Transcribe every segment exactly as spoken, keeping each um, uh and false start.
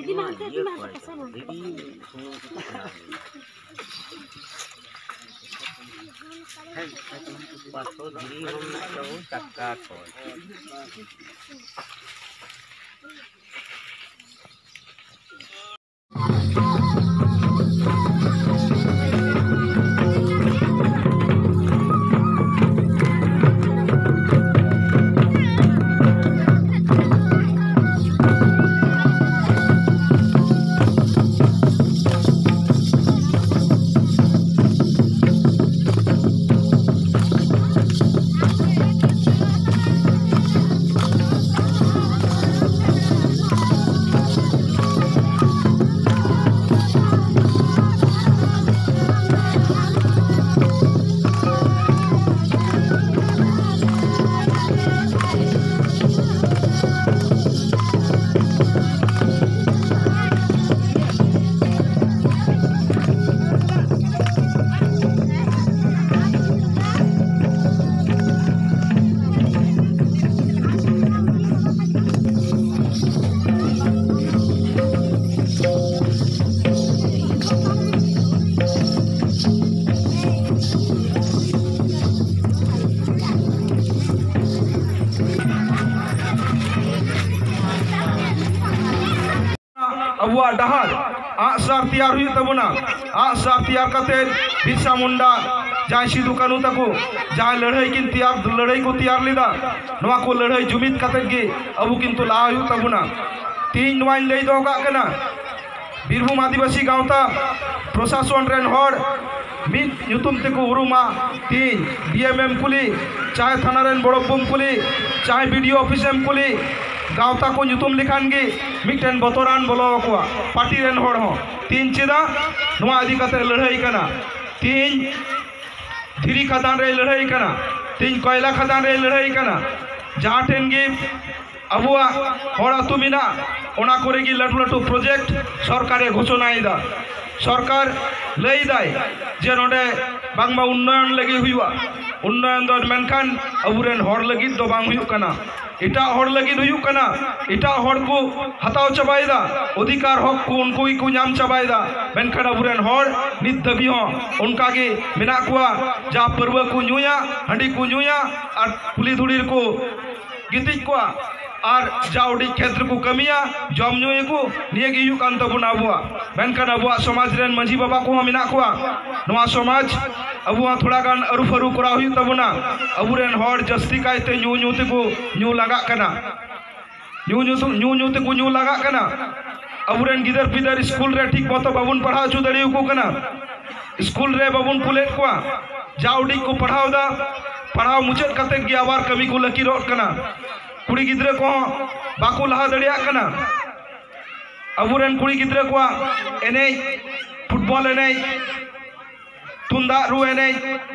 ᱤᱫᱤ ᱢᱟ ᱦᱟᱱᱛᱮ, ᱤᱫᱤ ᱢᱟ ᱦᱟᱱᱛᱮ ᱯᱟᱥᱮ ᱢᱟ᱾ ᱯᱟᱥᱚ ᱫᱷᱤᱨᱤ ᱦᱚᱸ ᱢᱮᱱᱟᱜ ᱛᱟᱵᱚ ᱪᱟᱠᱟ ᱠᱚ᱾ ᱟᱵᱚᱣᱟᱜ ᱰᱟᱦᱟᱨ ᱟᱜᱼᱥᱟᱨ ᱛᱮᱭᱟᱨ ᱦᱩᱭᱩᱜ ᱛᱟᱵᱚᱱᱟ᱾ ᱟᱜᱼᱥᱟᱨ ᱛᱮᱭᱟᱨ ᱠᱟᱛᱮ ᱵᱤᱨᱥᱟ ᱢᱩᱱᱰᱟ, ᱡᱟᱦᱟᱸᱭ ᱥᱤᱫᱩ ᱠᱟᱹᱱᱦᱩ ᱛᱟᱠᱚ ᱡᱟᱦᱟᱸᱭ ᱞᱟᱹᱲᱦᱟᱹᱭ ᱠᱤᱱ ᱛᱮᱭᱟᱨ, ᱞᱟᱹᱲᱦᱟᱹᱭ ᱠᱚ ᱛᱮᱭᱟᱨ ᱞᱮᱫᱟ, ᱱᱚᱣᱟ ᱠᱚ ᱞᱟᱹᱲᱦᱟᱹᱭ ᱡᱩᱢᱤᱫ ᱠᱟᱛᱮ ᱜᱮ ᱟᱵᱚ ᱠᱤᱱᱛᱩ ᱞᱟᱦᱟ ᱦᱩᱭᱩᱜ ᱛᱟᱵᱚᱱᱟ᱾ ᱛᱮᱦᱮᱧ ᱱᱚᱣᱟᱧ ᱞᱟᱹᱭ ᱫᱚᱦᱚ ᱠᱟᱜ ᱠᱟᱱᱟ, ᱵᱤᱨᱵᱷᱩᱢ ᱟᱹᱫᱤᱵᱟᱹᱥᱤ ᱜᱟᱶᱛᱟ ᱯᱨᱚᱥᱟᱥᱚᱱ ᱨᱮᱱ ᱦᱚᱲ ᱢᱤᱫ ᱧᱩᱛᱩᱢ ᱛᱮᱠᱚ ᱩᱨᱩᱢᱟ᱾ ᱛᱮᱦᱮᱧ ᱰᱤ ᱮᱢ ᱮᱢ ᱠᱩᱞᱤ, ᱪᱟᱦᱮ ᱛᱷᱟᱱᱟ ᱨᱮᱱ ᱵᱚᱲᱚ ᱵᱟᱹᱵᱩᱢ ᱠᱩᱞᱤ, ᱪᱟᱦᱮ ᱵᱤ ᱰᱤ ᱳ ᱚᱯᱷᱤᱥ ᱮᱢ ᱠᱩᱞᱤ, ᱜᱟᱶᱛᱟ ᱠᱚ ᱧᱩᱛᱩᱢ ᱞᱮᱠᱷᱟᱱ ᱜᱮ ᱢᱤᱫᱴᱮᱱ ᱵᱚᱛᱚᱨᱟᱱ ᱵᱚᱞᱚ ᱟᱠᱚᱣᱟ ᱯᱟᱨᱴᱤ ᱨᱮᱱ ᱦᱚᱲ ᱦᱚᱸ᱾ ᱛᱮᱦᱮᱧ ᱪᱮᱫᱟᱜ ᱱᱚᱣᱟ ᱤᱫᱤ ᱠᱟᱛᱮ ᱞᱟᱹᱲᱦᱟᱹᱭ ᱠᱟᱱᱟ? ᱛᱮᱦᱮᱧ ᱫᱷᱤᱨᱤ ᱠᱷᱟᱫᱟᱱ ᱨᱮᱭ ᱞᱟᱹᱲᱦᱟᱹᱭ ᱠᱟᱱᱟ, ᱛᱮᱦᱮᱧ ᱠᱚᱭᱞᱟ ᱠᱷᱟᱫᱟᱱ ᱨᱮᱭ ᱞᱟᱹᱲᱦᱟᱹᱭ ᱠᱟᱱᱟ, ᱡᱟᱦᱟᱸ ᱴᱷᱮᱱ ᱜᱮ ᱟᱵᱚᱣᱟᱜ ᱦᱚᱲ ᱟᱹᱛᱩ ᱢᱮᱱᱟᱜ, ᱚᱱᱟ ᱠᱚᱨᱮ ᱜᱮ ᱞᱟᱹᱴᱩ ᱞᱟᱹᱴᱩ ᱯᱨᱚᱡᱮᱠᱴ ᱥᱚᱨᱠᱟᱨᱮ ᱜᱷᱳᱥᱚᱱᱟᱭᱮᱫᱟ᱾ ᱥᱚᱨᱠᱟᱨ ᱞᱟᱹᱭᱫᱟᱭ ᱡᱮ ᱱᱚᱰᱮ ᱵᱟᱝᱢᱟ ᱩᱱᱱᱚᱭᱚᱱ ᱞᱟᱹᱜᱤᱫ ᱦᱩᱭᱩᱜᱼᱟ, ᱩᱱᱱᱚᱭᱚᱱ ᱫᱚ, ᱢᱮᱱᱠᱷᱟᱱ ᱟᱵᱚᱨᱮᱱ ᱦᱚᱲ ᱞᱟᱹᱜᱤᱫ ᱫᱚ ᱵᱟᱝ ᱦᱩᱭᱩᱜ ᱠᱟᱱᱟ᱾ ᱮᱴᱟᱜ ᱦᱚᱲ ᱞᱟᱹᱜᱤᱫ ᱦᱩᱭᱩᱜ ᱠᱟᱱᱟ, ᱮᱴᱟᱜ ᱦᱚᱲ ᱠᱚ ᱦᱟᱛᱟᱣ ᱪᱟᱵᱟᱭᱮᱫᱟ, ᱚᱫᱷᱤᱠᱟᱨ ᱦᱚᱠ ᱠᱚ ᱩᱱᱠᱩ ᱜᱮᱠᱚ ᱧᱟᱢ ᱪᱟᱵᱟᱭᱮᱫᱟ᱾ ᱢᱮᱱᱠᱷᱟᱱ ᱟᱵᱚᱨᱮᱱ ᱦᱚᱲ ᱱᱤᱛ ᱫᱷᱟᱹᱵᱤᱡ ᱦᱚᱸ ᱚᱱᱠᱟ ᱜᱮ ᱢᱮᱱᱟᱜ ᱠᱚᱣᱟ, ᱡᱟ ᱯᱟᱹᱨᱣᱟᱹ ᱠᱚ ᱧᱩᱭᱟ, ᱦᱟᱺᱰᱤ ᱠᱚ ᱧᱩᱭᱟ ᱟᱨ ᱠᱩᱞᱦᱤ ᱫᱷᱩᱲᱤ ᱨᱮᱠᱚ ᱜᱤᱛᱤᱡ ᱠᱚᱣᱟ ᱟᱨ ᱡᱟ ᱩᱰᱤᱡ ᱠᱷᱮᱛ ᱨᱮᱠᱚ ᱠᱟᱹᱢᱤᱭᱟ, ᱡᱚᱢ ᱧᱩᱭᱟᱠᱚ᱾ ᱱᱤᱭᱟᱹ ᱜᱮ ᱦᱩᱭᱩᱜ ᱠᱟᱱ ᱛᱟᱵᱚᱱᱟ ᱟᱵᱚᱣᱟᱜ᱾ ᱢᱮᱱᱠᱷᱟᱱ ᱟᱵᱚᱣᱟᱜ ᱥᱚᱢᱟᱡᱽ ᱨᱮᱱ ᱢᱟᱹᱡᱷᱤ ᱵᱟᱵᱟ ᱠᱚᱦᱚᱸ ᱢᱮᱱᱟᱜ ᱠᱚᱣᱟ᱾ ᱱᱚᱣᱟ ᱥᱚᱢᱟᱡᱽ ᱟᱵᱚ ᱦᱚᱸ ᱛᱷᱚᱲᱟ ᱜᱟᱱ ᱟᱹᱨᱩ ᱯᱷᱟᱹᱨᱩ ᱠᱚᱨᱟᱣ ᱦᱩᱭᱩᱜ ᱛᱟᱵᱚᱱᱟ᱾ ᱟᱵᱚᱨᱮᱱ ᱦᱚᱲ ᱡᱟᱹᱥᱛᱤ ᱠᱟᱭᱛᱮ ᱧᱩ ᱧᱩ ᱛᱮᱠᱚ ᱧᱩ ᱞᱟᱸᱜᱟᱜ ᱠᱟᱱᱟ, ᱧᱩ ᱧᱩ ᱛᱮ-, ᱧᱩ ᱧᱩ ᱛᱮᱠᱚ ᱧᱩ ᱞᱟᱸᱜᱟᱜ ᱠᱟᱱᱟ᱾ ᱟᱵᱚᱨᱮᱱ ᱜᱤᱫᱟᱹᱨ ᱯᱤᱫᱟᱹᱨ ᱥᱠᱩᱞ ᱨᱮ ᱴᱷᱤᱠ ᱢᱚᱛᱚ ᱵᱟᱵᱚᱱ ᱯᱟᱲᱦᱟᱣ ᱦᱚᱪᱚ ᱫᱟᱲᱮᱭᱟᱠᱚ ᱠᱟᱱᱟ, ᱥᱠᱩᱞ ᱨᱮ ᱵᱟᱵᱚᱱ ᱠᱩᱞᱮᱫ ᱠᱚᱣᱟ᱾ ᱡᱟ ᱩᱰᱤᱡ ᱠᱚ ᱯᱟᱲᱦᱟᱣ ᱮᱫᱟ, ᱯᱟᱲᱦᱟᱣ ᱢᱩᱪᱟᱹᱫ ᱠᱟᱛᱮᱫ ᱜᱮ ᱟᱵᱟᱨ ᱠᱟᱹᱢᱤ ᱠᱚ ᱞᱟᱹᱠᱤᱨᱚᱜ ᱠᱟᱱᱟ᱾ ᱠᱩᱲᱤ ᱜᱤᱫᱽᱨᱟᱹ ᱠᱚᱦᱚᱸ ᱵᱟᱠᱚ ᱞᱟᱦᱟ ᱫᱟᱲᱮᱭᱟᱜ ᱠᱟᱱᱟ᱾ ᱟᱵᱚᱨᱮᱱ ᱠᱩᱲᱤ ᱜᱤᱫᱽᱨᱟᱹ ᱠᱚᱣᱟᱜ ᱮᱱᱮᱡ, ᱯᱷᱩᱴᱵᱚᱞ ᱮᱱᱮᱡ, ᱛᱩᱢᱫᱟᱜ ᱨᱩ ᱮᱱᱮᱡ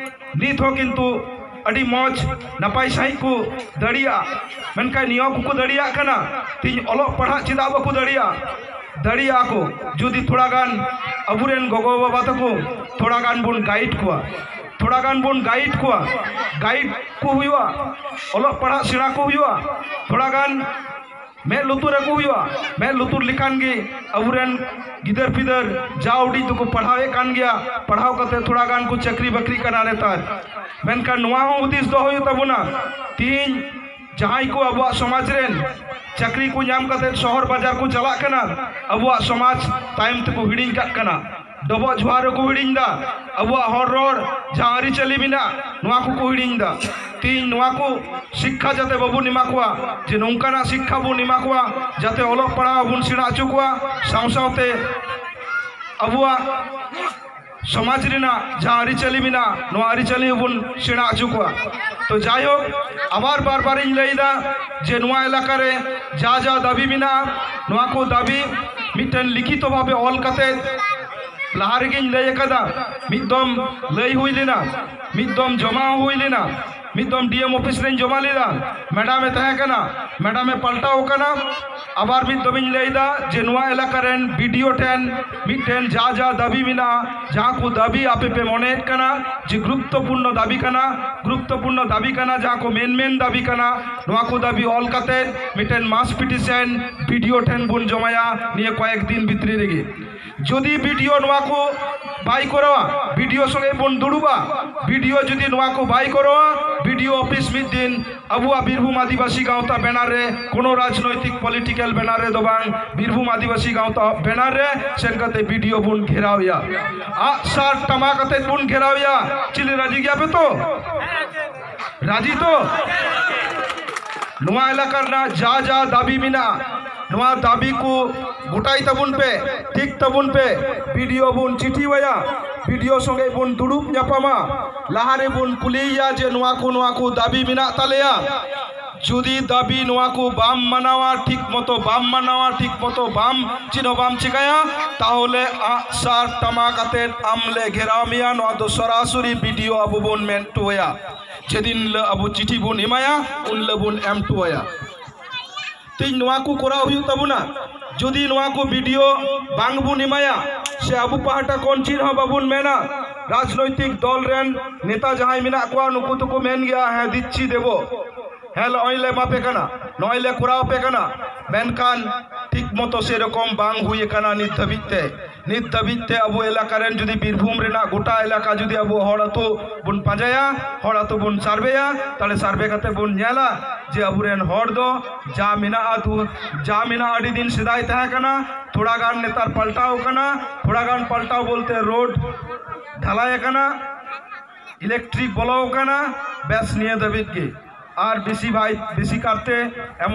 ᱱᱤᱛ ᱦᱚᱸ ᱠᱤᱱᱛᱩ ᱟᱹᱰᱤ ᱢᱚᱡᱽ ᱱᱟᱯᱟᱭ ᱥᱟᱺᱦᱤᱡ ᱠᱚ ᱫᱟᱲᱮᱭᱟᱜᱼᱟ᱾ ᱢᱮᱱᱠᱷᱟᱱ ᱱᱤᱭᱟᱹ ᱠᱚᱠᱚ ᱫᱟᱲᱮᱭᱟᱜ ᱠᱟᱱᱟ, ᱛᱮᱦᱮᱧ ᱚᱞᱚᱜ ᱯᱟᱲᱦᱟᱜ ᱪᱮᱫᱟᱜ ᱵᱟᱠᱚ ᱫᱟᱲᱮᱭᱟᱜᱼᱟ? ᱫᱟᱲᱮᱭᱟᱜᱼᱟ ᱠᱚ, ᱡᱩᱫᱤ ᱛᱷᱚᱲᱟ ᱜᱟᱱ ᱟᱵᱚᱨᱮᱱ ᱜᱚᱜᱚ ᱵᱟᱵᱟ ᱛᱟᱠᱚ ᱛᱷᱚᱲᱟ ᱜᱟᱱ ᱵᱚᱱ ᱜᱟᱭᱤᱰ ᱠᱚᱣᱟ, ᱛᱷᱚᱲᱟ ᱜᱟᱱ ᱵᱚᱱ ᱜᱟᱭᱤᱰ ᱠᱚᱣᱟ, ᱜᱟᱭᱤᱰ ᱠᱚ ᱦᱩᱭᱩᱜᱼᱟ, ᱚᱞᱚᱜ ᱯᱟᱲᱦᱟᱜ ᱥᱮᱬᱟ ᱠᱚ ᱦᱩᱭᱩᱜᱼᱟ, ᱛᱷᱚᱲᱟ ᱜᱟᱱ ᱢᱮᱫ ᱞᱩᱛᱩᱨ ᱟᱠᱚ ᱦᱩᱭᱩᱜᱼᱟ᱾ ᱢᱮᱫ ᱞᱩᱛᱩᱨ ᱞᱮᱠᱷᱟᱱ ᱜᱮ ᱟᱵᱚᱨᱮᱱ ᱜᱤᱫᱟᱹᱨ ᱯᱤᱫᱟᱹᱨ ᱡᱟ ᱩᱰᱤᱡ ᱫᱚᱠᱚ ᱯᱟᱲᱦᱟᱣᱮᱫ ᱠᱟᱱ ᱜᱮᱭᱟ, ᱯᱟᱲᱦᱟᱣ ᱠᱟᱛᱮ ᱛᱷᱚᱲᱟ ᱜᱟᱱ ᱠᱚ ᱪᱟᱹᱠᱨᱤ ᱵᱟᱹᱠᱨᱤᱜ ᱠᱟᱱᱟ ᱱᱮᱛᱟᱨ᱾ ᱢᱮᱱᱠᱷᱟᱱ ᱱᱚᱣᱟ ᱦᱚᱸ ᱦᱩᱫᱤᱥ ᱫᱚᱦᱚ ᱦᱩᱭᱩᱜ ᱛᱟᱵᱚᱱᱟ, ᱛᱤᱦᱤᱧ ᱡᱟᱦᱟᱸᱭ ᱠᱚ ᱟᱵᱚᱣᱟᱜ ᱥᱚᱢᱟᱡᱽ ᱨᱮᱱ ᱪᱟᱹᱠᱨᱤ ᱠᱚ ᱧᱟᱢ ᱠᱟᱛᱮ ᱥᱚᱦᱚᱨ ᱵᱟᱡᱟᱨ ᱠᱚ ᱪᱟᱞᱟᱜ ᱠᱟᱱᱟ, ᱟᱵᱚᱣᱟᱜ ᱥᱚᱢᱟᱡᱽ ᱛᱟᱭᱚᱢ ᱛᱮᱠᱚ ᱦᱤᱲᱤᱧ ᱠᱟᱜ ᱠᱟᱱᱟ᱾ ᱰᱚᱵᱚᱜ ᱡᱚᱦᱟᱨ ᱦᱚᱸᱠᱚ ᱦᱤᱲᱤᱧ ᱮᱫᱟ, ᱟᱵᱚᱣᱟᱜ ᱦᱚᱲ ᱨᱚᱲ, ᱡᱟᱦᱟᱸ ᱟᱹᱨᱤᱪᱟᱹᱞᱤ ᱢᱮᱱᱟᱜ, ᱱᱚᱣᱟ ᱠᱚᱠᱚ ᱦᱤᱲᱤᱧ ᱮᱫᱟ᱾ ᱛᱮᱦᱮᱧ ᱱᱚᱣᱟ ᱠᱚ ᱥᱤᱠᱠᱷᱟ ᱡᱟᱛᱮ ᱵᱟᱵᱚᱱ ᱮᱢᱟ ᱠᱚᱣᱟ, ᱡᱮ ᱱᱚᱝᱠᱟᱱᱟᱜ ᱥᱤᱠᱠᱷᱟ ᱵᱚᱱ ᱮᱢᱟ ᱠᱚᱣᱟ, ᱡᱟᱛᱮ ᱚᱞᱚᱜ ᱯᱟᱲᱦᱟᱣ ᱵᱚᱱ ᱥᱮᱬᱟ ᱦᱚᱪᱚ ᱠᱚᱣᱟ, ᱥᱟᱶ ᱥᱟᱶᱛᱮ ᱟᱵᱚᱣᱟᱜ ᱥᱚᱢᱟᱡᱽ ᱨᱮᱱᱟᱜ ᱡᱟᱦᱟᱸ ᱟᱹᱨᱤᱪᱟᱹᱞᱤ ᱢᱮᱱᱟᱜᱼᱟ, ᱱᱚᱣᱟ ᱟᱹᱨᱤᱪᱟᱹᱞᱤ ᱦᱚᱸᱵᱚᱱ ᱥᱮᱬᱟ ᱦᱚᱪᱚ ᱠᱚᱣᱟ᱾ ᱛᱚ ᱡᱟᱭᱦᱳᱠ, ᱟᱵᱟᱨ ᱵᱟᱨ ᱵᱟᱨᱤᱧ ᱞᱟᱹᱭ ᱮᱫᱟ ᱡᱮ ᱱᱚᱣᱟ ᱮᱞᱟᱠᱟ ᱨᱮ ᱡᱟ ᱡᱟ ᱫᱟᱹᱵᱤ ᱢᱮᱱᱟᱜᱼᱟ, ᱱᱚᱣᱟ ᱠᱚ ᱫᱟᱹᱵᱤ ᱢᱤᱫᱴᱮᱱ ᱞᱤᱠᱷᱤᱛᱚ ᱵᱷᱟᱵᱮ ᱚᱞ ᱠᱟᱛᱮ, ᱞᱟᱦᱟ ᱨᱮᱜᱮᱧ ᱞᱟᱹᱭ ᱟᱠᱟᱫᱟ, ᱢᱤᱫ ᱫᱚᱢ ᱞᱟᱹᱭ ᱦᱩᱭ ᱞᱮᱱᱟ, ᱢᱤᱫ ᱫᱚᱢ ᱡᱚᱢᱟ ᱦᱚᱸ ᱦᱩᱭ ᱞᱮᱱᱟ, ᱢᱤᱫ ᱫᱚᱢ ᱰᱤ ᱮᱢ ᱚᱯᱷᱤᱥ ᱨᱮᱧ ᱡᱚᱢᱟ ᱞᱮᱫᱟ, ᱢᱮᱰᱟᱢ ᱮ ᱛᱟᱦᱮᱸ ᱠᱟᱱᱟ, ᱢᱮᱰᱟᱢ ᱮ ᱯᱟᱞᱴᱟᱣ ᱟᱠᱟᱱᱟ᱾ ᱟᱵᱟᱨ ᱢᱤᱫ ᱫᱚᱢᱤᱧ ᱞᱟᱹᱭᱫᱟ ᱡᱮ ᱱᱚᱣᱟ ᱮᱞᱟᱠᱟ ᱨᱮᱱ ᱵᱤ ᱰᱤ ᱳ ᱴᱷᱮᱱ ᱢᱤᱫᱴᱮᱱ ᱡᱟ ᱡᱟ ᱫᱟᱹᱵᱤ ᱢᱮᱱᱟᱜᱼᱟ, ᱡᱟᱦᱟᱸ ᱠᱚ ᱫᱟᱹᱵᱤ ᱟᱯᱮ ᱯᱮ ᱢᱚᱱᱮᱭᱮᱫ ᱠᱟᱱᱟ ᱡᱮ ᱜᱩᱨᱩᱛᱛᱚᱯᱩᱨᱱᱚ ᱫᱟᱹᱵᱤ ᱠᱟᱱᱟ, ᱜᱩᱨᱩᱛᱛᱚᱯᱩᱨᱱᱚ ᱫᱟᱹᱵᱤ ᱠᱟᱱᱟ, ᱡᱟᱦᱟᱸ ᱠᱚ ᱢᱮᱱ ᱢᱮᱱ ᱫᱟᱹᱵᱤ ᱠᱟᱱᱟ, ᱱᱚᱣᱟ ᱠᱚ ᱫᱟᱹᱵᱤ ᱚᱞ ᱠᱟᱛᱮ ᱢᱤᱫᱴᱮᱱ ᱢᱟᱥ ᱯᱤᱴᱤᱥᱮᱱ ᱵᱤ ᱰᱤ ᱳ ᱴᱷᱮᱱ ᱵᱚᱱ ᱡᱚᱢᱟᱭᱟ ᱱᱤᱭᱟᱹ ᱠᱚᱭᱮᱠ ᱫᱤᱱ ᱵᱷᱤᱛᱨᱤ ᱨᱮᱜᱮ᱾ ᱡᱩᱫᱤ ᱵᱤ ᱰᱤ ᱳ ᱱᱚᱣᱟ ᱠᱚ ᱵᱟᱭ ᱠᱚᱨᱟᱣᱟ, ᱵᱤ ᱰᱤ ᱳ ᱥᱚᱸᱜᱮ ᱵᱚᱱ ᱫᱩᱲᱩᱵᱼᱟ, ᱵᱤ ᱰᱤ ᱳ ᱡᱩᱫᱤ ᱱᱚᱣᱟ ᱠᱚ ᱵᱟᱭ ᱠᱚᱨᱟᱣᱟ, ᱵᱤ ᱰᱤ ᱳ ᱚᱯᱷᱤᱥ ᱢᱤᱫ ᱫᱤᱱ ᱟᱵᱚᱣᱟᱜ ᱵᱤᱨᱵᱷᱩᱢ ᱟᱹᱫᱤᱵᱟᱹᱥᱤ ᱜᱟᱶᱛᱟ ᱵᱮᱱᱟᱨ ᱨᱮ, ᱠᱳᱱᱳ ᱨᱟᱡᱽᱱᱳᱭᱛᱤᱠ ᱯᱚᱞᱤᱴᱤᱠᱮᱞ ᱵᱮᱱᱟᱨ ᱨᱮ ᱫᱚ ᱵᱟᱝ, ᱵᱤᱨᱵᱷᱩᱢ ᱟᱹᱫᱤᱵᱟᱹᱥᱤ ᱜᱟᱶᱛᱟ ᱵᱮᱱᱟᱨ ᱨᱮ ᱥᱮᱱ ᱠᱟᱛᱮ ᱵᱤ ᱰᱤ ᱳ ᱵᱚᱱ ᱜᱷᱮᱨᱟᱣᱮᱭᱟ, ᱟᱜᱼᱥᱟᱨ ᱴᱟᱢᱟᱠ ᱟᱛᱮᱫ ᱵᱚᱱ ᱜᱷᱮᱨᱟᱣᱮᱭᱟ᱾ ᱪᱤᱞᱤ ᱨᱟᱹᱡᱤ ᱜᱮᱭᱟᱯᱮ ᱛᱚ? ᱨᱟᱹᱡᱤ ᱛᱚ? ᱱᱚᱣᱟ ᱮᱞᱟᱠᱟ ᱨᱮᱱᱟᱜ ᱡᱟ ᱡᱟ ᱫᱟᱹᱵᱤ ᱢᱮᱱᱟᱜᱼᱟ, ᱱᱚᱣᱟ ᱫᱟᱹᱵᱤ ᱠᱚ ᱜᱚᱴᱟᱭ ᱛᱟᱵᱚᱱ ᱯᱮ, ᱴᱷᱤᱠ ᱛᱟᱵᱚᱱ ᱯᱮ᱾ ᱵᱤ ᱰᱤ ᱳ ᱵᱚᱱ ᱪᱤᱴᱷᱤᱣᱟᱭᱟ, ᱵᱤ ᱰᱤ ᱳ ᱥᱚᱸᱜᱮ ᱵᱚᱱ ᱫᱩᱲᱩᱵ ᱧᱟᱯᱟᱢᱟ, ᱞᱟᱦᱟ ᱨᱮᱵᱚᱱ ᱠᱩᱞᱤᱭᱮᱭᱟ ᱡᱮ ᱱᱚᱣᱟ ᱠᱚ ᱱᱚᱣᱟ ᱠᱚ ᱫᱟᱹᱵᱤ ᱢᱮᱱᱟᱜ ᱛᱟᱞᱮᱭᱟ᱾ ᱡᱩᱫᱤ ᱫᱟᱹᱵᱤ ᱱᱚᱣᱟ ᱠᱚ ᱵᱟᱢ ᱢᱟᱱᱟᱣᱟ, ᱴᱷᱤᱠ ᱢᱚᱛᱚ ᱵᱟᱢ ᱢᱟᱱᱟᱣᱟ, ᱴᱷᱤᱠ ᱢᱚᱛᱚ ᱵᱟᱢ ᱪᱮᱫ ᱦᱚᱸ ᱵᱟᱢ ᱪᱤᱠᱟᱹᱭᱟ, ᱛᱟᱦᱚᱞᱮ ᱟᱜᱼᱥᱟᱨ ᱴᱟᱢᱟᱠ ᱟᱛᱮᱫ ᱟᱢ ᱞᱮ ᱜᱷᱮᱨᱟᱣ ᱢᱮᱭᱟ᱾ ᱱᱚᱣᱟ ᱫᱚ ᱥᱚᱨᱟᱥᱚᱨᱤ ᱵᱤ ᱰᱤ ᱳ ᱟᱵᱚ ᱵᱚᱱ ᱢᱮᱱ ᱦᱚᱴᱚ ᱟᱭᱟ᱾ ᱡᱮᱫᱤᱱ ᱦᱤᱞᱳᱜ ᱟᱵᱚ ᱪᱤᱴᱷᱤ ᱵᱚᱱ ᱮᱢᱟᱭᱟ, ᱩᱱ ᱦᱤᱞᱳᱜ ᱵᱚᱱ ᱮᱢ ᱦᱚᱴᱚ ᱟᱭᱟ᱾ ᱛᱮᱦᱮᱧ ᱱᱚᱣᱟ ᱠᱚ ᱠᱚᱨᱟᱣ ᱦᱩᱭᱩᱜ ᱛᱟᱵᱚᱱᱟ᱾ ᱡᱩᱫᱤ ᱱᱚᱣᱟ ᱠᱚ ᱵᱤ ᱰᱤ ᱳ ᱵᱟᱝ ᱵᱚᱱ ᱮᱢᱟᱭᱟ, ᱥᱮ ᱟᱵᱚ ᱯᱟᱦᱴᱟ ᱠᱷᱚᱱ ᱪᱮᱫ ᱦᱚᱸ ᱵᱟᱵᱚᱱ ᱢᱮᱱᱟ, ᱨᱟᱡᱽᱱᱳᱭᱛᱤᱠ ᱫᱚᱞ ᱨᱮᱱ ᱱᱮᱛᱟ ᱡᱟᱦᱟᱸᱭ ᱢᱮᱱᱟᱜ ᱠᱚᱣᱟ, ᱱᱩᱠᱩ ᱫᱚᱠᱚ ᱢᱮᱱ ᱜᱮᱭᱟ, "ᱦᱮᱸ, ᱫᱤᱪᱪᱷᱤ ᱫᱮᱵᱚ, ᱦᱮᱸ, ᱱᱚᱜᱼᱚᱭ ᱞᱮ ᱮᱢᱟ ᱯᱮ ᱠᱟᱱᱟ, ᱱᱚᱜᱼᱚᱭ ᱞᱮ ᱠᱚᱨᱟᱣ ᱟᱯᱮ ᱠᱟᱱᱟ", ᱢᱮᱱᱠᱷᱟᱱ ᱴᱷᱤᱠ ᱢᱚᱛᱚ ᱥᱮᱨᱚᱠᱚᱢ ᱵᱟᱝ ᱦᱩᱭ ᱟᱠᱟᱱᱟ ᱱᱤᱛ ᱫᱷᱟᱹᱵᱤᱡ ᱛᱮ᱾ ᱱᱤᱛ ᱫᱷᱟᱹᱵᱤᱡ ᱛᱮ ᱟᱵᱚ ᱮᱞᱟᱠᱟ ᱨᱮᱱ ᱡᱩᱫᱤ ᱵᱤᱨᱵᱷᱩᱢ ᱨᱮᱱᱟᱜ ᱜᱚᱴᱟ ᱮᱞᱟᱠᱟ ᱡᱩᱫᱤ ᱟᱵᱚ ᱦᱚᱲ ᱟᱹᱛᱩ ᱵᱚᱱ ᱯᱟᱸᱡᱟᱭᱟ, ᱦᱚᱲ ᱟᱹᱛᱩ ᱵᱚᱱ ᱥᱟᱨᱵᱷᱮᱭᱟ, ᱛᱟᱦᱞᱮ ᱥᱟᱨᱵᱷᱮ ᱠᱟᱛᱮ ᱵᱚᱱ ᱧᱮᱞᱟ ᱡᱮ ᱟᱵᱚᱨᱮᱱ ᱦᱚᱲ ᱫᱚ ᱡᱟ ᱢᱮᱱᱟᱜᱼᱟ, ᱫᱩ-, ᱡᱟ ᱢᱮᱱᱟᱜᱼᱟ ᱟᱹᱰᱤ ᱫᱤᱱ ᱥᱮᱫᱟᱭ ᱛᱟᱦᱮᱸ ᱠᱟᱱᱟ, ᱛᱷᱚᱲᱟ ᱜᱟᱱ ᱱᱮᱛᱟᱨ ᱯᱟᱞᱴᱟᱣ ᱟᱠᱟᱱᱟ, ᱛᱷᱚᱲᱟ ᱜᱟᱱ ᱯᱟᱞᱴᱟᱣ ᱵᱚᱞᱛᱮ ᱨᱳᱰ ᱰᱷᱟᱞᱟᱭ ᱟᱠᱟᱱᱟ, ᱤᱞᱮᱠᱴᱨᱤᱠ ᱵᱚᱞᱚ ᱟᱠᱟᱱᱟ, ᱵᱮᱥ ᱱᱤᱭᱟᱹ ᱫᱷᱟᱹᱵᱤᱡ ᱜᱮ᱾ ᱟᱨ ᱵᱮᱥᱤ ᱵᱷᱟᱭ, ᱵᱮᱥᱤ ᱠᱟᱨᱛᱮ ᱮᱢᱚᱱ